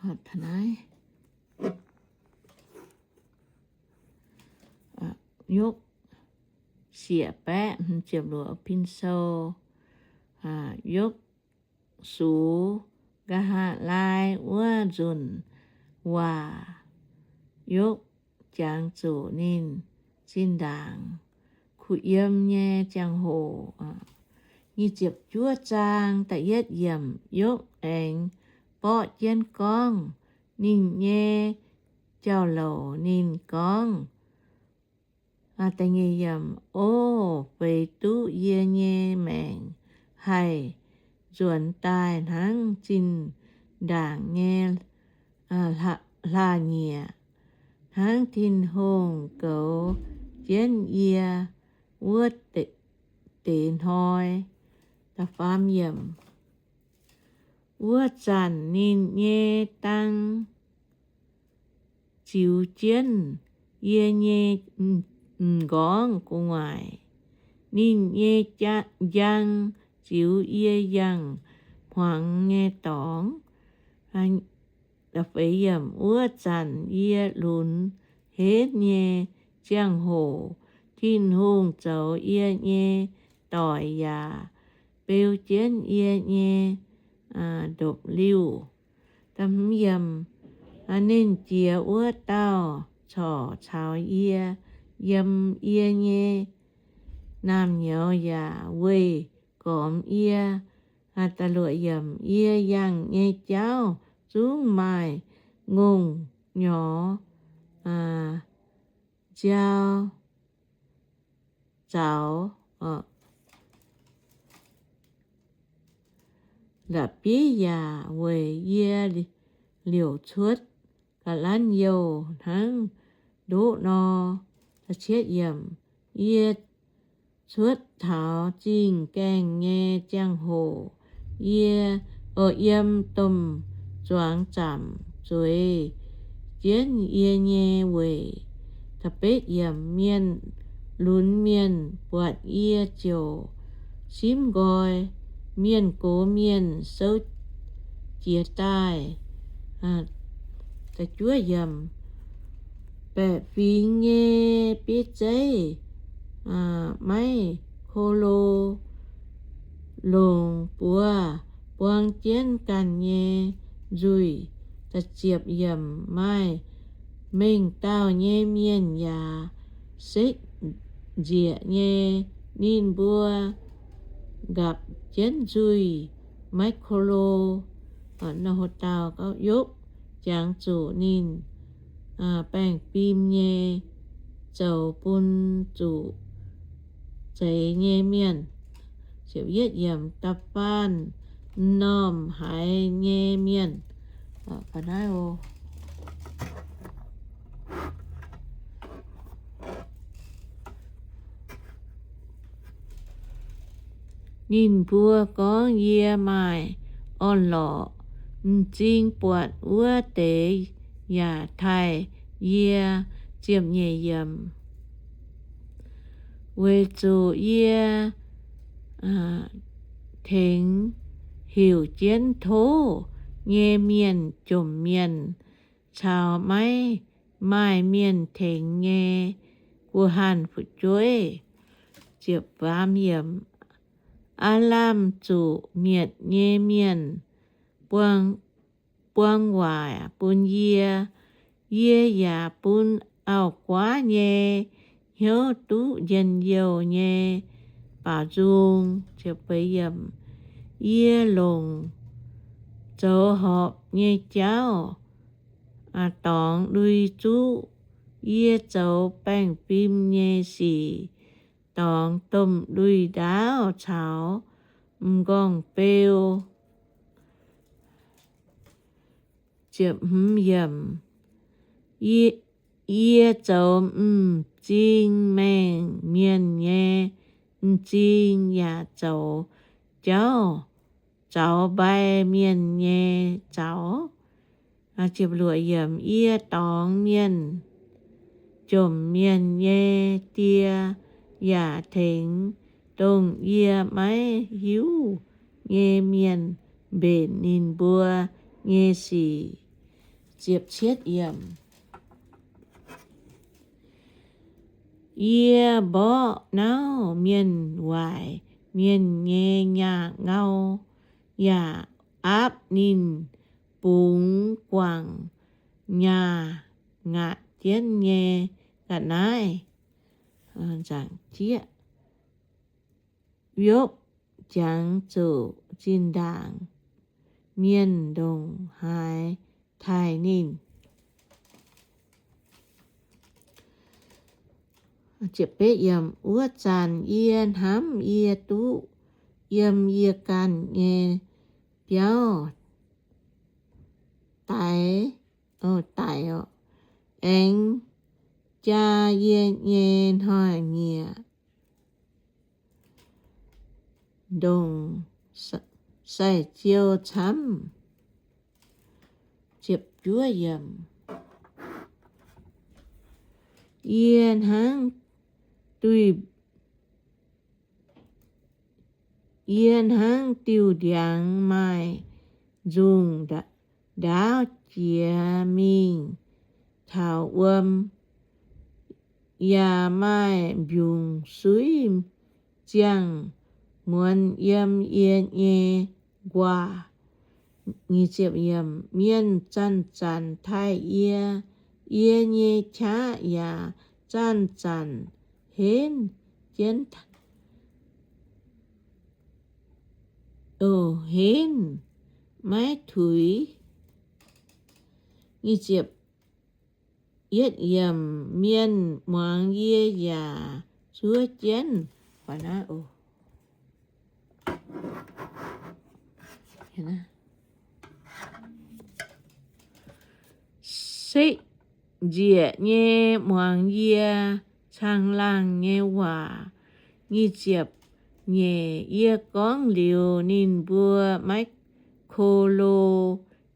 Naaiv, yopv siec baeqv hmz ziepc luoqc pin sou. Yopv sux nqa'haav laai wuov nzunc waac, Yopv jangx zuqc ninh zinh ndaangc kuh yiem nyei ziangh hoc. Nyic ziepc juov zaang da'yietv yiemc, Yopv aengx borqv jienv gorngv ninh nyei jauv-louc. Ninh gorngv, O feix duqv yie nyei maengc haih nzuonx daaih hnangv zinh ndaangc nyei hlaax-nyiec, hnangv Tin-Hungh goux jienv yie wuov deix hnoi. Wuov zanc ninh nyei dang ziux jienv yie nyei m'nqorngv gu'nguaaic, ninh nyei njang ziux yie yangh hmuangx nyei dorngx. Wuov zanc yie lunx henv nyei ziangh hoc, Tin-Hungh zoux yie nyei doic yaac beu jienv yie nyei ndopv-liuh. Ninh jiex wuov dauh corc caux yie yiem yie nyei naamh nyouz yaac weih gormx yie. Yie yangh nyei jauv zungv maaih ngongh nyorx nziaaux zaux, la'bieiv yaac weic yie liouc cuotv ga'lanv youh hnangv ndoqv nor. Yie cuotv taux zingh gaengh nyei ziangh hoc, yie, o, yiem domh zuangx zaamc zueiz jienv yie nyei weic. Mienh lunx mienh buatc yie ziouc simv nqoi. Mienh gox mienh souv jiez daaih. Baeqc fingx nyei bieiv zeiv, maiv ko lo longc buoz buang jienv ganh nyei nzuih. Maaih mengh dauh nyei mienh yaac sekv nzieqc nyei. Ninh mbuo nqapc jienv nzuih maiv ko lo. Nor dauh gauh Yopv jangx zuqc ninh baengh fim nyei zoux bun zuqc zeix nyei mienh. Da'faanh m'normh haiz nyei mienh. Ninh mbuo gorngv yie maaih orn-lorqc, m'zing buatc wuov deix yaac taaih yie. Ziepc nyeic yiemc. Weic zuqc yie tengx heuc jienv tov nyei mienh jomc mienh, caux maiv maaih mienh tengx nyei guh hanh fu'jueiv. Aav lamh zuqc mietc nyei mienh buang waaic bun yie. Yie yaac bun auv-guaav nyei hnyouv duqv njien-youh nyei baaux nzung. Yie longc zoux horpc nyei jauv dorngx lui-zuqv. Yie zoux baengh fim nyei sic dorngx domh lui-ndaauv caux m'nqorngv-beu. Yie zoux m'zing maengh mienh nyei m'zing, yaac zoux jauv zaux mbai mienh nyei zaux. Yie dorngx mienh jomc mienh nyei die, yaac tengx dongh yie maiv hiuv nyei mienh mbenc ninh mbuo nyei sic. Ziepc cietv yiemc. Yie mborqv nauv mienh waaic mienh nyei nyaah ngau, yaac aapv ninh bungx guangc nyaah ngaatc jienv nyei ga'naaiv. Yopv jangx zuqc zinh ndaangc mienh ndongc haaix taaih ninh. Wuov zanc yie hnamv yie duqv yiem yie ganh nyei biauv daic, daic oc, aengx jaa yie nyei hnoi-nyieqc ndongc sai-ziou camv. Yie hnangv duih, yie hnangv diuh ndiangx maaih nzungh ndaauv jiex mingh taux wuom, yaac maaih mbiungc suiv ziangh muonz yiem yie nyei nquaah. Mienh zanc-zanc taaih yie, yie nyei qaqv yaac zanc-zanc henv jienv, o, henv maiv tuix. Yietv yiemc, mienh muangx yie yaac zuov jienv. Sekv nzieqc nyei muangx yie caangh laangh nyei waac. Nyic ziepc nyeic, yie gorngv liuz ninh mbuo maiv ko lo.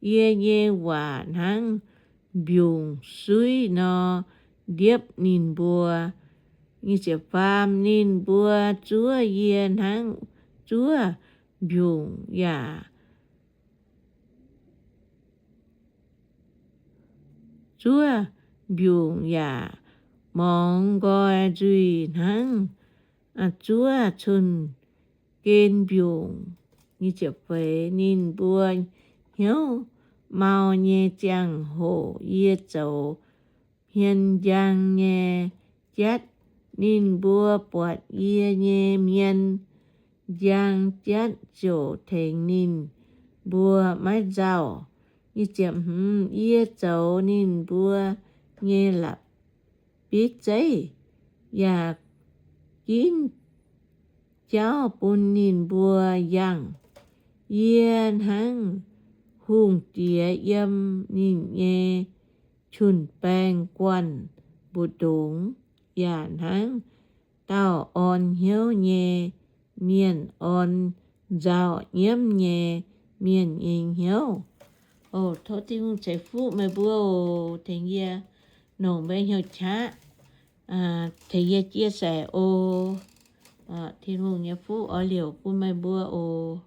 Yie nyei waac hnangv mbiungc suiv nor ndiepv ninh mbuo. Faam, ninh mbuo zuov yie hnangv zuov mbiungc yaac zuov mbiungc yaac mongx nqoi nzuih hnangv zuov cun-gen mbiungc. Ninh mbuo hnyouv mau nyei ziangh hoc yie zoux hmien njang nyei jatv. Ninh mbuo buatc yie nyei hmien njang jatv ziouc tengx ninh mbuo maiv nzauh. Yie zoux ninh mbuo nyei la'bieiv zeiv, yaac ginv jauv bun ninh mbuo yangh. Yie hnangv hungh diex yiem ninh nyei jun-baeng guanh mbu'ndongx, yaac hnangv dauh orn hnyouv nyei mienh orn nzauh nyiemv nyei mienh nyei hnyouv. O, tov Tin-Hungh ceix fuqv meih mbuo oc. Tengx yie nongc mbuo hnyouv qaqv, tengx yie chia sẻ oc. Tin-Hungh nyei fuqv oix liouc bun meih mbuo oc.